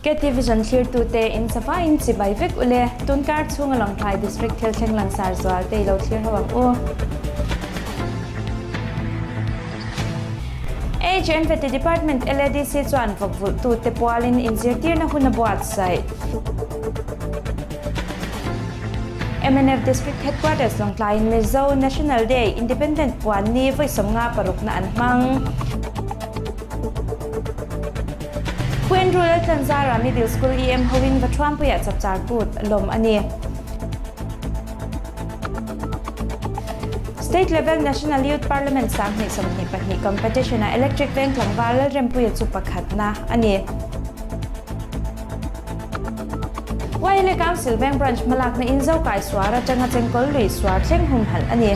KT Vision thlirtute in sava in chibai vek ule, tunkar chhunga Lawngtlai District thil thleng langsar zual te i lo thlir ho ang u. HN Vety Department LADC chuan vawkvulhtute pualin inzirtirna hun a buatsaih. Mnf District Headquarters Lawngtlaiin Mizo National Day Independent puan ni vawi 56na an hmang. Pu Andrew Laltlanzara Middle School EM hoin Vathuampuiah chapchar kut lawm a ni. State Level National Youth Parliament 2022 Competition-ah Electric Veng tlangval Lalrempuia chu pakhatna a ni. YLA Council Veng Branch hmalakna in Zokai suar atanga chengkawl lui suar thleng humhalh a ni.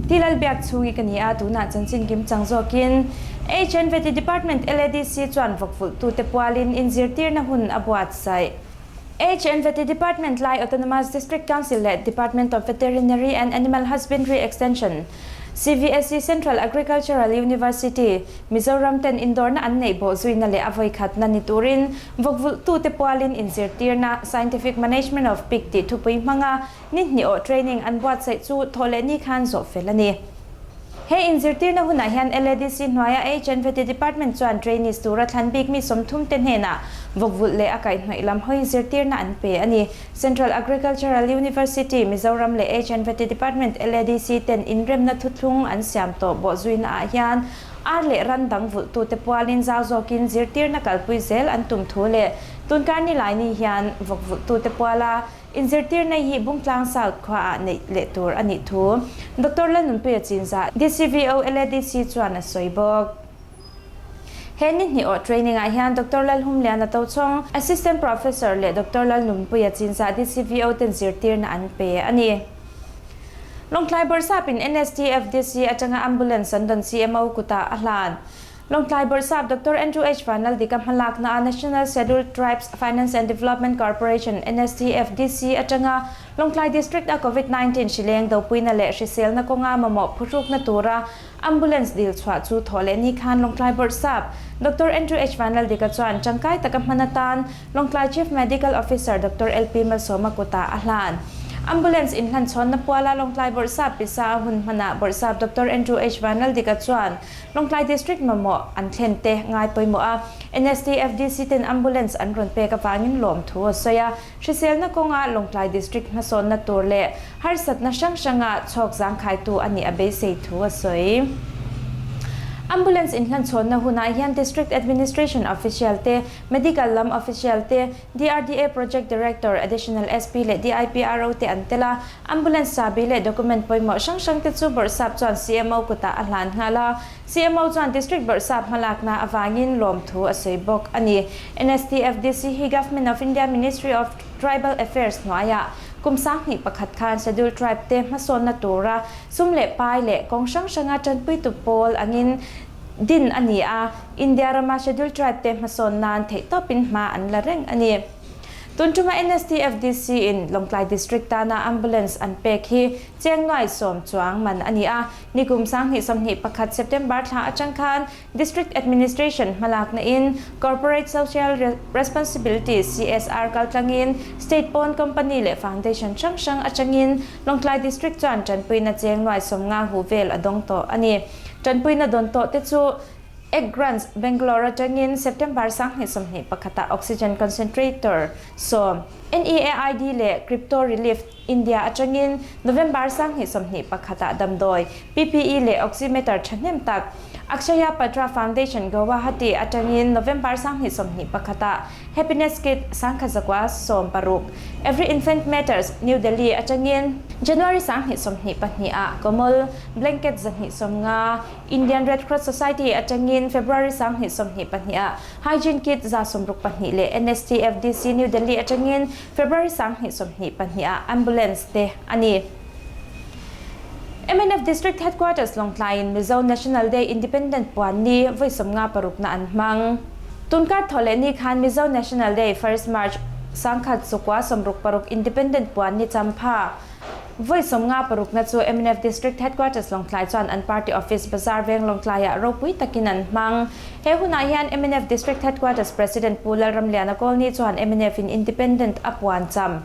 Ti Lalbiak chhungi ka ni a, tunah chanchin kim chang zawkin HNVT Department LADC chuan vawkvulhtute pualin inzirtirna hun a buatsaih. HNVT Department Lai Autonomous District Council leh Department of Veterinary and Animal Husbandry Extension, CVSC Central Agricultural University, Mizoram ten indawrna an neih bawh zuina leh a vawikhatna ni turin vawkvulhtute pualin inzirtirna Scientific Management of Pig tih thupui hmanga Ni hnih awh training an buatsaih chu thawh leh ni khan zawh fel a ni. He inzirtirna hunah hian LADC hnuaia HNVT Department chuan trainees tura thlan bik mi 30 te hnenah vawkvulh leh a kaihhnawih lam hawi zirtirna an pe a ni. Central Agricultural University, Mizoram leh HNVT Department LADC ten inremna thuthlung an siam tawh bawhzuina ah hian ar leh ran dang vulhtute pualin zau zawkin zirtirna kalpui zel an tum thu leh tunkar nilaini hian vawkvulhtute puala Inzirtirna hi Bungtlang South khuaah neih leh tur a nih thu Doctor Lalnunpuia Chinzah, DCVO LADC chuan a sawi bawk. He ni hnih awh training ah hian Doctor Lalhumliana Tochhawng, Assistant Professor leh Doctor Lalnunpuia Chinzah, DCVO ten zirtirna an pe a ni. Lawngtlai Bawrhsapin NSTFDC atanga Ambulance an dawn CMO kutah a hlan. Lawngtlai Bawrhsap Doctor Andrew H. Vanlaldika hmalakna National Scheduled Tribes Finance and Development Corporation, NSTFDC, atanga Lawngtlai District a Covid 19 hrileng dopuina leh hriselna kawnga mamawh phuhrukna tura Ambulance dil chhuah chu thawh leh ni khan Lawngtlai Bawrhsap Doctor Andrew H. Vanlaldika chuan tangkai taka hman atan Lawngtlai Chief Medical Officer Doctor LP Malsawma kutah a hlan. Ambulance inhlanchhawnna puala Lawngtlai Bawrhsap pisa a hun hmanah Bawrhsap Doctor Andrew H. Vanlaldika chuan Lawngtlai District mamawh an thlen te ngai pawimawh a, NSTFDC ten Ambulance an rawn pek avangin lawmthu a sawi a, hriselna kawnga Lawngtlai District hmasawnna tur leh harsatna hrang hranga chhawk zangkhaitu a nih a beisei thu a sawi. Ambulance inhlanchhawnna hunah hian District Administration Official te, Medical lam Official te, DRDA Project Director, Additional SP leh DIPRO te an tel a, Ambulance chabi leh document pawimawh hrang hrang te chu Bawrhsap chuan CMO kutah a hlan nghal a, CMO chuan District Bawrhsap hmalakna avangin lawmthu a sawi bawk a ni. NSTFDC hi Government of India Ministry of Tribal Affairs hnuaiah kum 2001 khan Scheduled Tribe te hmasawnna tura sum leh pai leh kawng hrang hranga tanpuitu pawl angin din a ni a, India rama Scheduled Tribe te hmasawn nan theihtawpin hma an la reng a ni. Tun tuma NSTFDC in Lawngtlai District tana Ambulance an pek hi cheng nuai sawm chuang man a ni a, nikum 2021 September thla atang khan District Administration hmalakna in Corporate Social Responsibility, CSR, kaltlangin State pawn Company leh Foundation hrang hrang atangin Lawngtlai District chuan tanpuina cheng nuai 50 hu vel a dawng tawh a ni. Tanpuina dawn tawh te chu Egg Grants, Bangalore atangin September 2021 ah Oxygen Concentrator 10, NEAID leh Crypto Relief India atangin November 2021 ah damdawi, PPE leh Oximeter thahnem tak, Akshaya Patra Foundation Guwahati atangin November 2021 ah Happiness Kit 1160, Every Infant Matters, New Delhi atangin January 2022 ah Komol Blanket 250, Indian Red Cross Society atangin February 2022 ah Hygiene Kit 162 leh NSTFDC New Delhi atangin February 2022 ah Ambulance te a ni. Mnf District Headquarters Lawngtlaiin Mizo National Day Independent puan ni vawi 56 na an hmang. Tunkar thaw leh ni khan Mizo National Day First March 1966 Independent puan ni champha. Vawi 56 na chu mnf District Headquarters Lawngtlai chuan an party office Bazar Veng Lawngtlaiah ropui takin an hmang. He hunah hian mnf District Headquarters President Pu Lalramliana Kawlni chuan mnf in Independent a puan cham.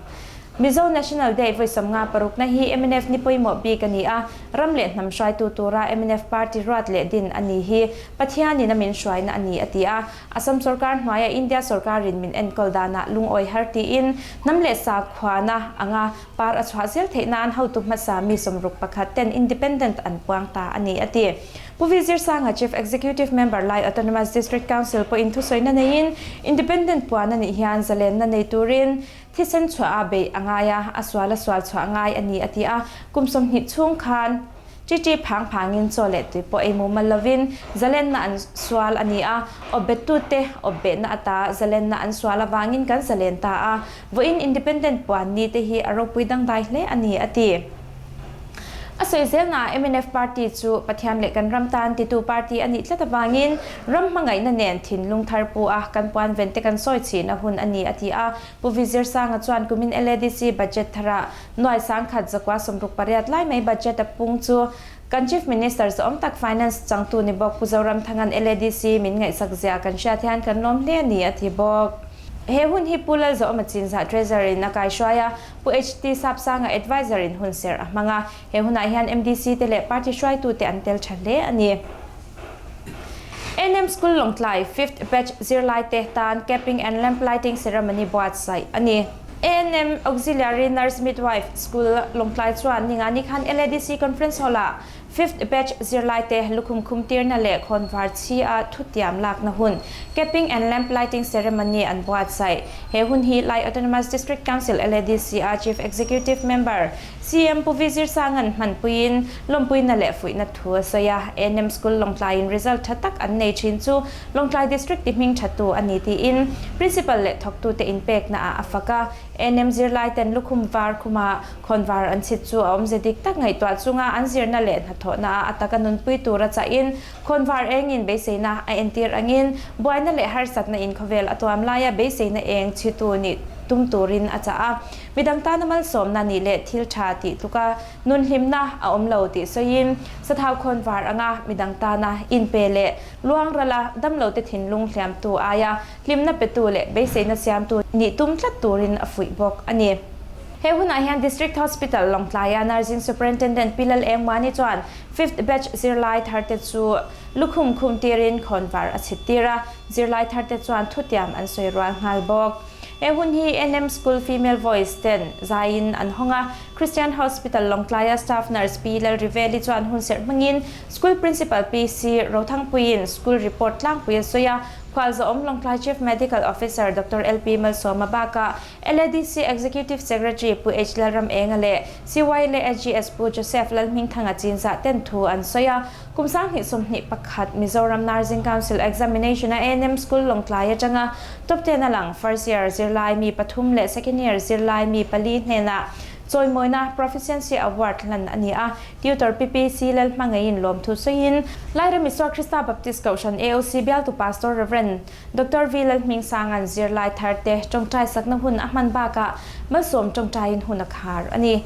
Mizo National Day vawi 56 na hi mnf ni pawimawh bik a ni a, ram leh hnam hruaitu tura mnf party ruat leh din a ni hi Pathianin a min hruaina a ni a ti a. Assam sorkar hnuaia India sorkarin min enkawl danah lungawi har tiin hnam leh sakhuana anga par a chhuah zel theih nan hotu hmasa mi 61 ten Independent an puang ta a ni a ti. Pu V Zirsanga Chief Executive Member Lai Autonomous District Council pawhin thusawi-na neiin Independent puan a nih hian zalenna nei turin thisen chhuah a beih a ngai a, a sual a sual chhuah ngai a ni a ti a, kum 20 chhung khan Ṭiṭi phang phangin chaw leh tui pawh ei mumal lovin zalenna an sual a ni a, awpbettute awpbehna ata zalenna an sual avangin kan zalen ta a, vawiin Independent puan ni te hi a ropui dangdai hle a ni, a ti. A sawi zelnaah mnf party chu Pathian leh kan ram tan titu party a nih tlat avangin ram hmangaihna nen thinlung thar pu a kan puan ven te kan sawi chhihna hun a ni, a ti a. Pu Vizirsanga chuan kumin LADC budget tharah Nuai 1168 lai mai budget a pung chu kan Chief Minister zawm tak Finance changtu ni bawk Pu Zoramthanga'n LADC min ngaihsak zia kan hriat hian kan lawm hle a ni a ti bawk. He hun hi Pu Lalzawma Chinzah Treasurer in a kaihruai a, Pu HT Sapsanga Adviser in hun serh a hmang a. He hunah hian MDC te leh party hruaitute an tel tha hle a ni. NM School Lawngtlai Fifth Batch zirlaite tan Capping and Lamp Lighting Ceremony buatsaih a ni. ANM Auxiliary Nurse Midwife School Lawngtlai chuan ningani khan LADC Conference Hall-ah Fifth Batch zirlaite lukhum khum tirna leh khawnvar chhi a thutiam lakna hun Capping and Lamp Lighting Ceremony an buatsaih. He hun hi Lai Autonomous District Council, LADC, a Chief Executive Member CM Pu Vizir Sanga'n hmanpuiin lawmpuina leh fuihna thu a sawi a, ANM School Lawngtlaiin result tha tak an nei thin chu Lawngtlai District ti hming thatu a ni tiin Principal leh thawktute inpekna ah a fak a, ANM zirlaiten lukhum var khuma khawnvar an chhit chu a awmze dik tak ngaihtuah chunga an zirna leh hnathawhna ah a taka nunpui tura chahin khawnvar engin beiseina a entir angin buaina leh harsatna in khawvel a tuam laia beiseina eng chhitu nih tum turin a chah a. Midang tana malsawmna nih leh thil tha tih tluka nun hlimna a awm lo tih sawiin, sathau khawn var anga midang tana inpe leh luang rala damlote thinlung hliamtu aia hlimna petu leh beiseina siamtu nih tum tlat turin a fuih bawk a ni. He hunah hian District Hospital Lawngtlaia Nursing Superintendent Pi Lal Engmani chuan Fifth Batch zirlai tharte chu lukhum khum tirin khawn var a chhit tir a, zirlai tharte chuan thutiam an sawi rual nghal bawk. He hun hi NM School Female Voice ten zaiin an hawng a, Christian Hospital Lawngtlaia Staff Nurse Pi Lalriveli chuan hun serh hmangin School Principal Pi C Rothangpuiin School Report tlangpui a sawi a, Khualzawm Lawngtlai Chief Medical Officer Doctor LP Malsawma bakah LADC Executive Secretary Pu H Lalram Enga leh CY leh SGS Pu Joseph Lalhmingthanga chinzah ten thu an sawi a, Kum 2021 Mizoram Nursing Council Examination a ANM School Lawngtlai atanga Top ten a lang First Year zirlai mi pathum leh Second Year zirlai mi pali hnenah chawimawina Proficiency Award hlan a ni a. Tutor PPC Lalhmangeiin lawmthu sawiin Lairam Isua Krista Baptist Kohhran AOC bialtu Pastor Rev. Doctor V Lalhmingsanga'n zirlai tharte tawngtai sakna hun a hman bakah malsawm tawngtaiin hun a khar a ni.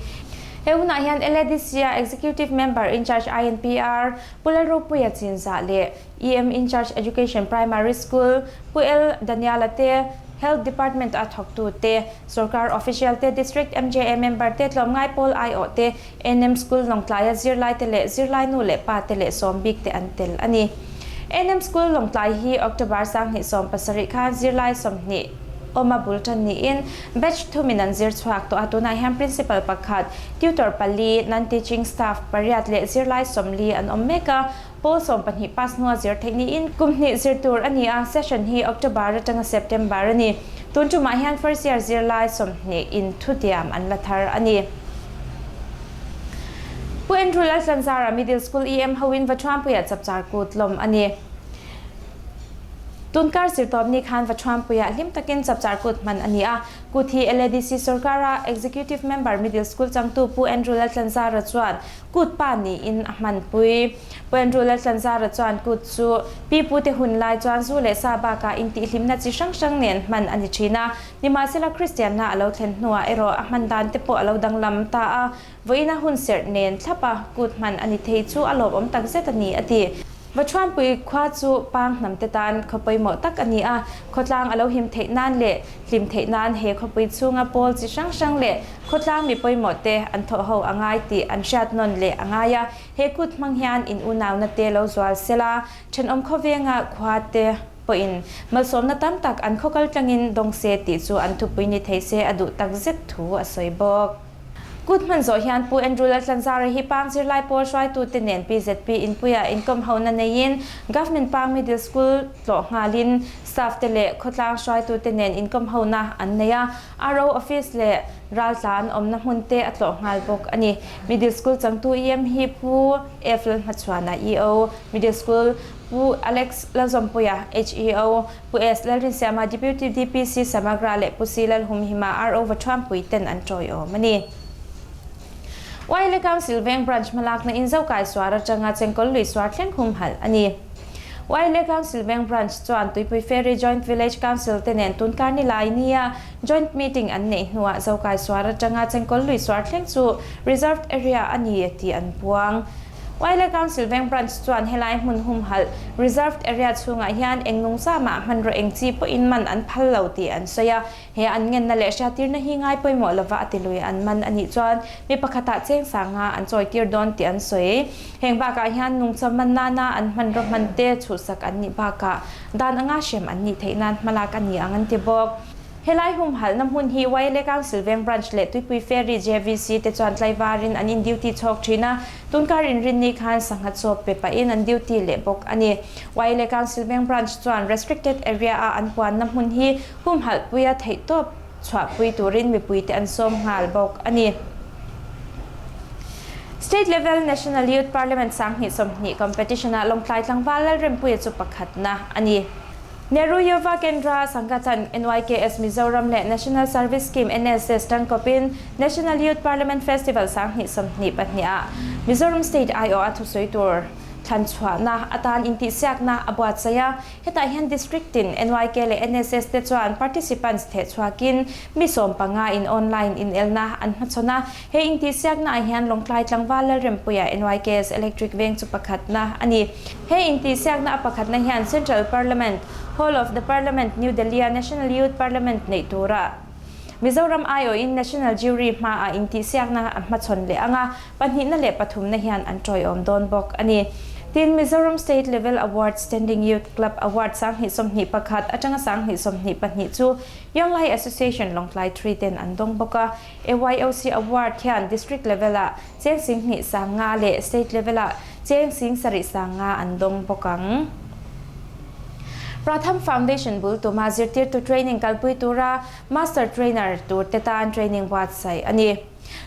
He hunah hian LADC-a Executive Member in-charge INPR Pu Lalropuia Chinzah leh EM in-charge Education Primary School Pu L Daniela te, Health Department a thawktu te, Sorkar official te, District MJA member te, tlawmngai pawl aiawh te, NM School Lawngtlaia zirlai te leh zirlai nu leh pa te leh sawm bik te an tel a ni. NM School Lawngtlai hi October 2017 khan zirlai 20 awma bul tan niin batch thumin an zir chhuak tawh a, tunah hian Principal pakhat, Tutor pali, Non-Teaching Staff pariat leh zirlai 40 an awm mek a, pawl 12 pass hnua zir theih niin kum hnih zir tur a ni a, session hi October atanga September a ni. Tun tumah hian first year zirlai 20 in thutiam an la thar a ni. Pu Andrew Laltlanzara Middle School EM hoin Vathuampuia chapchar kut lawm a ni. Tunkar zirtawpni khan Vaṭhuampuiah hlim takin chapchar kut hman a ni a. Kut hi LADC sorkara Executive Member Middle School changtu Pu Andrew Laltlanzara chuan kut pa niin a hmanpui. Pu Andrew Laltlanzara chuan kut chu pi pute hun lai chuan zu leh sa bakah intihhlimna chi hrang hrang nen hman a ni thin a. Nimahsela Kristianna a lo thlen hnuah erawh a hman dan te pawh a lo danglam ta a. Vawiina hun serh nen thlapa kut hman a ni thei chu a lawmawm tak zet a ni, a ti. Vaṭhuanpui khua chu pang hnamte tan khaw pawimawh tak a ni a, khawtlang a lo him theih nan leh hlim theih nan he khawpui chhunga pawl chi hrang hrang leh khawtlang mi pawimawh te an thawh ho a ngai tih an hriat nawn leh a ngai a, he kut hmang hian in unauna te lo zual sela, thenawm khawvenga khua te pawhin malsawmna tam tak an khaw kal tlangin dawng se tih chu an thupui ni thei se a duh tak zet thu a sawi bawk. Kut hman zawh hian Pu Andrew Laltlanzara hi Pang zirlai pawl hruaitute nen PZP inpuiah inkawm hona neiin Government Pang Middle School tlawh nghalin staff te leh khawtlang hruaitute nen inkawm hona an nei a, RO Office leh raltlan awmna hmun te a tlawh nghal bawk a ni. Middle School changtu EM hi Pu F Lalhmachhuana, EO, Middle School, Pu Alex Lalzawmpuia, HEO, Pu S. Lalrinsiama, Deputy DPC Samagra leh Pu C. Lalhumhima, RO Vaṭhuampui ten an ṭawiawm a ni. YLA Council Veng Branch hmalakna in Zokai suar aṭanga Chengkawl lui suar thleng humhalh a ni. YLA Council Veng Branch chuan Tuipui Ferry Joint Village Council te nen tunkar ni lai nia Joint Meeting an neih hnuah Zokai suar aṭanga Chengkawl lui suar thleng chu Reserved Area a ni tih an puang. Waile Council Veng Branch chuan helai hmun humhalh, Reserved Area, chhungah hian eng nungcha mah hmanraw eng chi pawhin man an phal lo tih an sawi a. He an ngenna leh hriattirna hi ngai pawimawh lova a ti lui an man a nih chuan mi pakhatah cheng sanga an chawitir dawn tih an sawi. Heng bakah hian nungcha man nana an hmanraw hman te chhuhsak an nih bakah dan anga hrem an nih theih nan hmalak a ni ang an ti bawk. Helai humhalhna hmun hi YLA Council Veng Branch leh Tuipui Ferry JVC te chuan tlaivarin an in duty chhawk thin a, tunkar inrinni khan sangha chawp pe pahin an duty leh bawk a ni. YLA Council Veng Branch chuan Restricted Area a an puanna hmun hi humhalhpuia theihtawp chhuahpui turin mipuite an sawm nghal bawk a ni. State Level National Youth Parliament 2020 Competition-ah Lawngtlai tlangval Lalrempuia chu pakhatna a ni. Nehru Yuva Kendra Sangathan, NYKS, Mizoram leh National Service Scheme, NSS, tangkawpin National Youth Parliament Festival 2024 ah Mizoram State aiawh a thusawi tur thlanchhuahna atan intihsiakna a buatsaih a. Hetah hian District tin NYK leh NSS te chuan participants thehchhuakin mi 15 in online inelna an hmachhawn a. He intihsiakna ah hian Lawngtlai tlangval Lalrempuia NYKS Electric veng chu pakhatna a ni. He intihsiakna a pakhatna hian Central Parliament, Hall of the Parliament, New Delhi-a National Youth Parliament neih tura Mizoram aiawhin National Jury hmaah intihsiakna a hmachhawn leh ang a, pahnihna leh pathumna hian an tawiawm dawn bawk a ni. Tin, Mizoram State Level Award Standing Youth Club Award 2021 atanga 2022 chu Young Lai Association Lawngtlai Three ten an dawng bawk a. AYOC Award hian District Level-ah cheng 20 50 leh State Level-ah cheng 70 50 an dawng bawk ang. Pratham Foundation bul tuma zirtirtu training kalpui tura Master Trainer tur te tan training buatsaih a ni.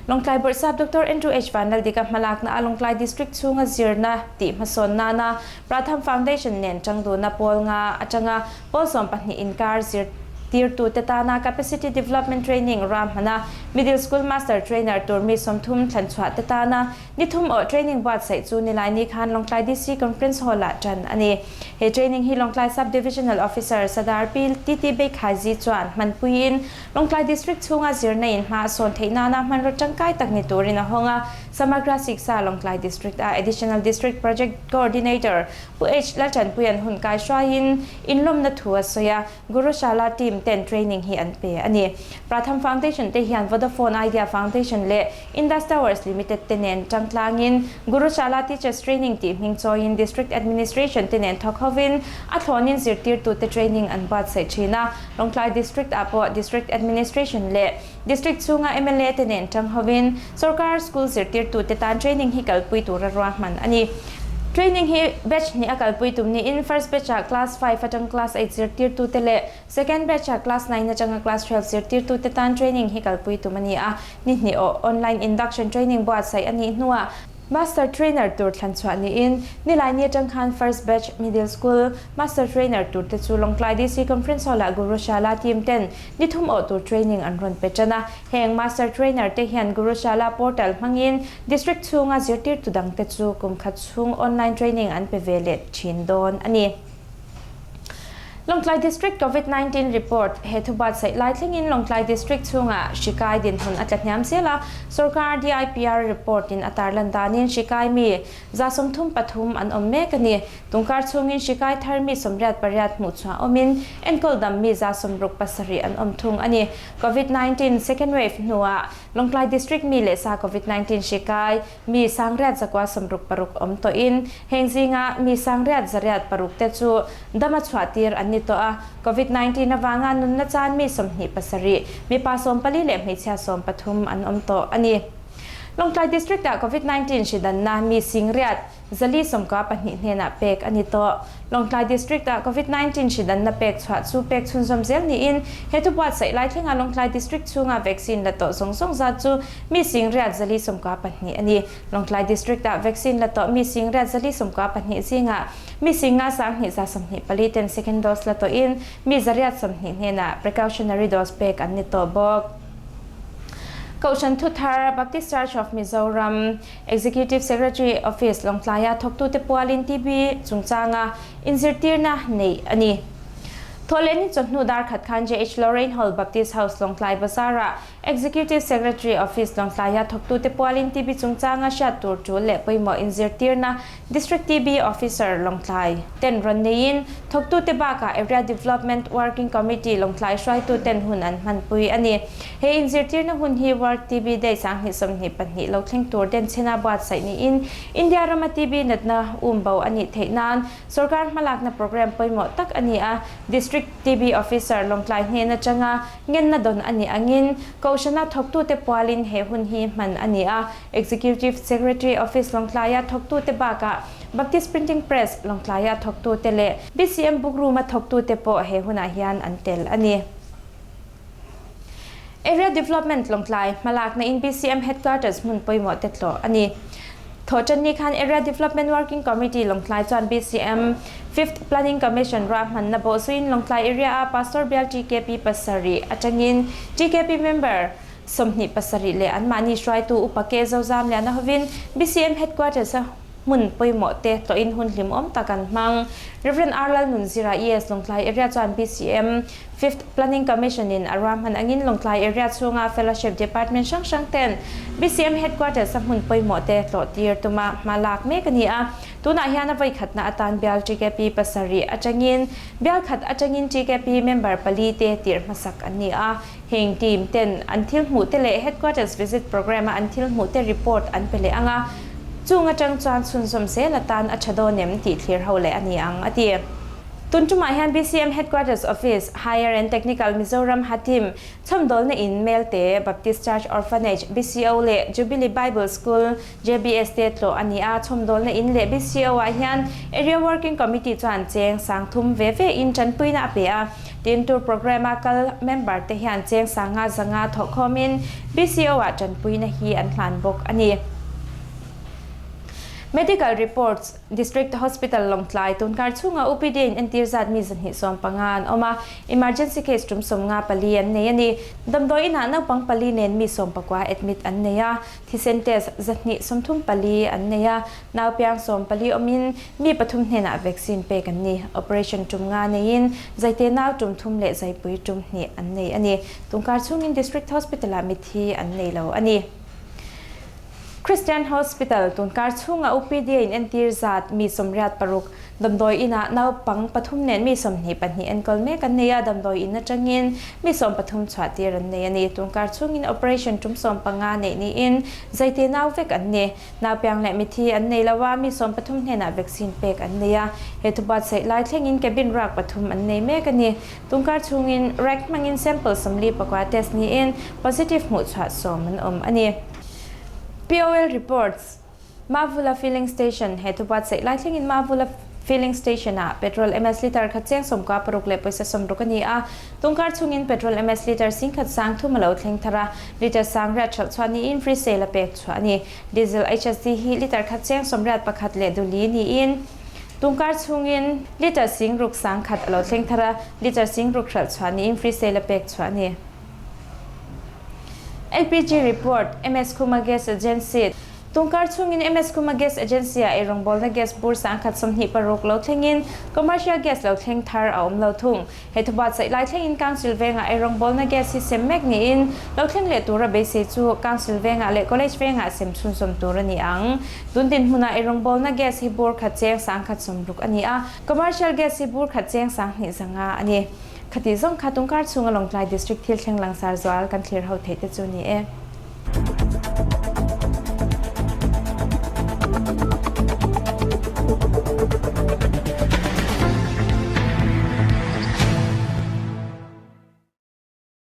Lawngtlai Bawrhsap Doctor Andrew H. Vanlaldika hmalakna a Lawngtlai District chhunga zirna tih hmasawn nana Pratham Foundation nen tangduna pawl nga atanga Pawl 12 inkar zirtirtute tana Capacity Development Training ram hmana Middle School Master Trainer tur mi 30 thlanchhuah te tana ni thum awh training buatsaih chu Nilaini khan Lawngtlai DC Conference Hall-ah tan a ni. He training hi Lawngtlai Sub-Divisional Officer Sadar Pi TT Beikhazi chuan hmanpuiin Lawngtlai District chhunga zirna in hma a sawn theih nana hmanraw tangkai tak ni turin a hawng a, Samagra Siksa Lawngtlai District-a Additional District Project Coordinator Pu H. Lalṭanpuia'n hun kai hruaiin inlawmna thu a sawi a, Gurushala team ten training hi an pe a ni. Pratham Foundation te hian Vodafone Idea Foundation leh Indus Towers Limited te nen ṭangtlangin Gurushala Teachers Training tih hming chawiin District Administration te nen thawk hovin a thlawnin zirtirtute training an buatsaih ṭhin a. Lawngtlai District ah pawh District Administration leh District chhunga mla te nen ṭang hovin sorkar school zirtirtute tan training hi kalpui tura ruahman a ni. Training hi batch hnih a kalpui tum niin first batch ah class 5 atang class 8 zirtirtute leh second batch ah class 9 atanga class 12 zirtirtute tan training hi kalpui tum a ni a. Ni hnih awh online induction training buatsaih a nih hnuah. Master Trainer tur thlan chhuah niin Nilaini atang khan First Batch Middle School Master Trainer tur te chu Lawngtlai DC Conference Hall ah Gurushala team ten ni thum awh tur training an rawn pe tan a. Heng Master Trainer te hian Gurushala portal hmangin District chhunga zirtirtu dang te chu kum khat chhung online training an pe ve leh thin dawn a ni. Lawngtlai District Covid 19 Report, He thu buatsaih lai thlengin Lawngtlai District chhungah hri kai dinhmun a tla hniam zel a, sorkar DIPR report in a tarlan danin hri kai mi 33 an awm mek a ni. Tungkar chhungin hri kai thar mi 88 hmuh chhuah awmin enkawl dam mi 67 an awm thung a ni. Covid 19 Second Wave hnuah Lawngtlai District mi leh sa Covid 19 hri kai Mi 966 awm tawhin heng zinga mi 906 te chu dama chhuahtir an ni tawh a. Covid 19 avanga nunna chan mi 27, mipa 14 leh hmeichhia 13 an awm tawh a ni. Lawngtlai District-ah Covid 19 hri danna mi 442 hnenah pek a ni tawh. Lawngtlai District-ah Covid 19 hri danna pek chhuah chu pek chhunzawm zel niin he thu buatsaih lai thlenga Lawngtlai District chhunga vaccine la tawh zawng zawng zat chu Mi 492 a ni. Lawngtlai District-ah vaccine la tawh mi 492 zingah mi 5124 ten second dose la tawhin mi 820 hnenah precautionary dose pek an ni tawh bawk. Kohhran Thuthar, Baptist Church of Mizoram Executive Secretary Office Lawngtlaia thawktute pualin TB chungchanga inzirtirna neih a ni. Thawhlehni chawhnu dar khat khan JH Lorraine Hall Baptist House Lawngtlai Bazar-ah Executive Secretary Office Lawngtlaia thawktute pualin TB chungchanga hriat tur tul leh pawimawh inzirtirna District TB Officer Lawngtlai ten rawn neiin thawktute bakah Area Development Working Committee Lawngtlai hruaituten hun an hmanpui a ni. He inzirtirna hun hi World TB Day 2022 lo thleng tur denchhena buatsaih niin India rama TB natna umbo a nih theih nan Sorkar hmalakna programme pawimawh tak a ni a, District TB Officer Lawngtlai hnen atanga Ngenna dawn a nih angin Kohhrana thawktute pualin he hun hi hman a ni a. Executive Secretary Office Lawngtlaia thawktute bakah Baptist Printing Press Lawngtlaia thawktute leh BCM Book Room-a thawktute pawh he hunah hian an tel a ni. Area Development Lawngtlai hmalakna in BCM Headquarters hmun pawimawh te tlawh a ni. Thawhṭanni khan Area Development Working Committee Lawngtlai chuan BCM Fifth Planning Commission ruahmanna bawhzuiin Lawngtlai Area-a Pastor Bial TKP pasarih atangin TKP member 27 leh anmahni hruaitu Upa Ke Zozamliana hovin BCM Headquarters-a hmun pawimawh te tlawhin hun hlimawm tak an hmang. Rev. R. Lalnunzira ES Lawngtlai Area chuan BCM Fifth Planning Commission in a ruahman angin Lawngtlai area chhunga Fellowship Department hrang hrang ten BCM Headquarters a hmun pawimawh te tlawh tir tuma hma lak mek a ni a. Tunah hian a vawikhatna atan bial TKP pasarih atangin bial khat atangin TKP member pali te tirh hmasak an ni a. Heng team ten an thil hmuh te leh Headquarters Visit Programme a an thil hmuh te report an pe leh ang a, chung atang chuan chhunzawm zel atan a tha dawn em tih thlir ho leh a ni ang, a ti. Tun tumah hian BCM Headquarters Office, Higher and Technical Mizoram Hatim, Chhawmdawlna In, Melte, Baptist Church Orphanage, BCO, leh Jubilee Bible School, JBS, te tlawh a ni a. Chhawmdawlna In leh BCO ah hian Area Working Committee chuan cheng sang thum ve ve in tanpuina a pe a. Tin, tour programme a kal member te hian cheng sanga zanga thawhkhawmin BCO ah tanpuina hi an hlan bawk a ni. Medical reports. District Hospital Lawngtlai tunkar chhunga OPD in entir zat mi 215 an awm a, emergency case tum 54 an nei a ni. Damdawi inah naupang pali nen mi 19 admit an nei a, thisen test 234 an nei a, naupiang 14 awmin mi pathum hnenah vaccine pek an ni. Operation tum nga neiin zaite nau tum thum leh zaipui tum hnih an nei a ni. Tunkar chhungin District Hospital-ah mithi an nei lo a ni. Christian Hospital tunkar chhunga OPD a inentir zat mi 86 damdawi inah naupang pathum nen mi 22 enkawl mek an nei a, damdawi in atangin mi 13 chhuah tir an nei a ni. Tunkar chhungin operation tum 15 neih niin zaite nau vek an ni. Naupiang leh mithi an nei lo a, mi 13 hnenah vaccine pek an nei a. He thu buatsaih lai thlengin cabin ruak pathum an nei mek a ni. Tunkar chhungin rek hmangin sample 44 test niin positive hmuhchhuah sawm an awm a ni. POL reports, Mavula Filling Station he thu buatsaih lai thlengin Mavula Filling Station ah Petrol MS litre khat cheng 16 leh pawisa 60 a ni a, tungkar chhungin Petrol MS litre 10,000 30 a lo thleng thar a, litre 800 hralh chhuah niin free sale a pek chhuah a ni. Diesel HSD hi litre khat cheng 81 leh duli niin tungkar chhungin litre 6,100 a lo thleng thar a, litre 6,000 hralh chhuah niin free sale a pek chhuah a ni. LPG report, MS Khuma Gas Agency, Tungkar chhungin MS Khuma Gas Agency-ah eirawngbawlna gas bur 126 lo thlengin commercial gas lo thleng thar a awm lo thung. He thubuatsaih lai thlengin Council vengah eirawngbawlna gas hi sem mek niin lo thleng leh tura beisei chu Council vengah leh College vengah sem chhunzawm tur a ni ang. Tun dinhmunah eirawngbawlna gas hi bur khat cheng 160 a ni a, commercial gas hi bur khat cheng 2500 a ni. Khati zawng kha tungkar chhunga Lawngtlai District thil thleng langsar zual kan thlir ho theih te chu ni e.